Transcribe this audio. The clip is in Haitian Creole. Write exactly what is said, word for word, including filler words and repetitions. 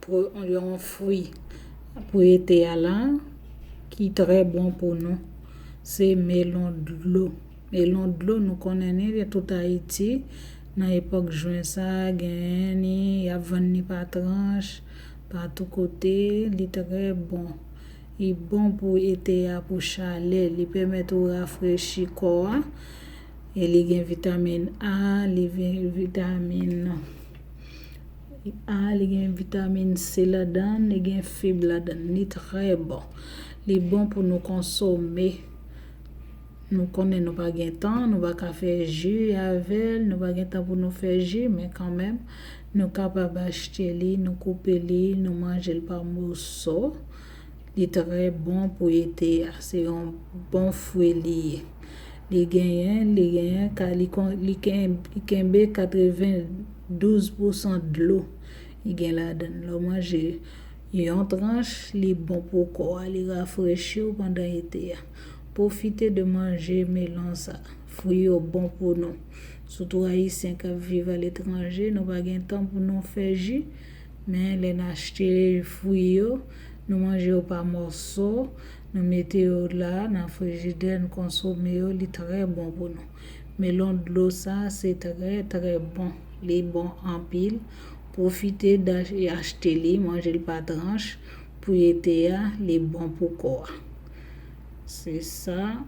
Pou yon fwi pou ete a la ki trè bon pou nou, se melon dlo. Melon dlo, nou konnen ni tout Ayiti. Nan epòk jen sa, genyen ni, y ap vann ni pa tranch, pa tou kote. Li trè bon. Li bon pou ete a, pou chalè. Li pèmèt ou rafrechi kò a. E li gen vitamin A, li gen vitamin A, li gen vitamin C ladan, li gen fib ladan. Li trè bon. Li bon pou nou konsome. Nou konnen nou pa gen tan, nou pa ka fè ji avè l, nou pa gen tan pou nou fè ji, men kanmenm, nou kapab achte li, nou koupe li, nou manje l pa moso. Li trè bon pou ete a. Se yon bon fwi li ye. Li genyen, li genyen, ka, li, kon, li, ken, li kenbe katrevendouz pousan dlo. Li gen ladan l. Lè w manje yon tranch, li bon pou kò a, li rafrechi w pandan ete a. Pwofite de manje melon sa. Fwi yo bon pou nou. Sitou Ayisyen k ap viv aletranje, nou pa gen tan pou nou fè ji, men lè n achte fwi yo, nou manje yo pa mòso, nou mete yo la nan frijidè, n konsome yo, li trè bon pou nou. Melon dlo sa, se trè, trè bon. Li bon anpil. Pwofite achte li, manje l pa tranch pou ete a, li bon pou kò a. Se sa.